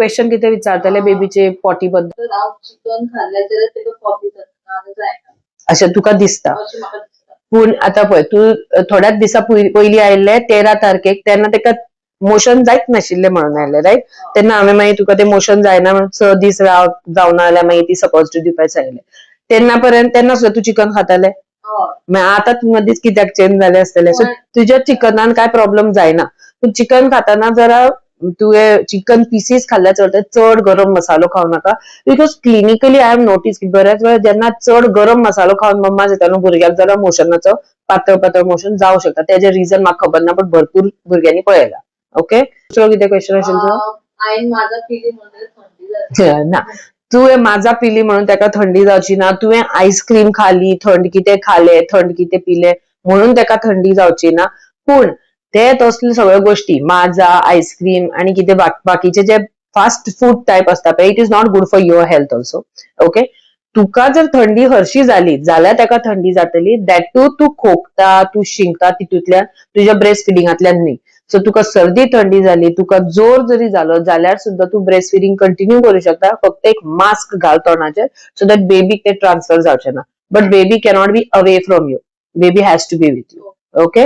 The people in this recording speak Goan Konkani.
क्वेश्चन कितें विचारतले बेबीचे पॉटी बद्दल? तर हांव चिकन खाल्लें जाल्यार तेका पॉटी जाता आनी जायना. अशें तुका दिसता? अशें म्हाका दिसता. पूण आतां पळय, तूं थोड्याच दिसा पयलीं आयिल्ले 13 तारखेक, तेन्ना तेका मोशन जायत नाशिल्लें म्हणून आयिल्लें, रायट? तेन्ना हांवें मागीर तुका ते मोशन जायना म्हणून 6 दीस राव, जावना जाल्यार मागीर ती सपोजिटरी दिवपाक सांगलें. तेन्ना पर्यंत, तेन्ना सुद्दां तूं चिकन खातालें? हय. मागीर आतां तूं मदींच कित्याक चेंज जालें आसतलें? सो तुज्या चिकनान काय प्रॉब्लम जायना, पूण चिकन खाताना जरा तुवें चिकन पिसीस खाल्ल्यार चलता, चड गरम मसालो खावं नाका, because clinically I have notice की बऱ्याच वेळा जेन्ना चड गरम मसालो खावन मम्मा जाता न्हू, भुरग्याक जाल्यार मोशनाचो पातळ पातळ मोशन जावं शकता. तेजें रिजन म्हाका खबर ना, पण भरपूर भुरग्यांनी पळयला. ओके, दुसरो कितें क्वेश्चन आशिल्लो तुजो? हांवें माजा पिली म्हणून थंडी जाता? ना, तुवें माजा पिली म्हणून ताका थंडी जावची ना. तुवें आयस्क्रीम खाली, थंड कितें खाले, थंड कितें पिले म्हणून ताका थंडी जावची ना. पूण ते तसले सगळ्यो गोष्टी, माजा, आयस्क्रीम आणि कितें बाकीचे जे फास्ट फूड टायप असता पळय, it is not good for your health also, okay? तुका जर थंडी हरशी जाली जाल्यार ताका थंडी जातली. That to तूं खोकता, तूं शिंकता, तितूंतल्यान, तुज्या ब्रेस्ट फिडिंगांतल्यान न्ही. सो तुका सर्दी थंडी जाली, तुका जोर जरी जालो जाल्यार सुद्दां तूं ब्रेस्ट फिडिंग कंटिन्यू करू शकता. फक्त एक मास्क घाल तोंडाचेर, सो that बेबीक ते ट्रान्सफर जावचे ना. But baby cannot be away from you, baby has to be with you, okay?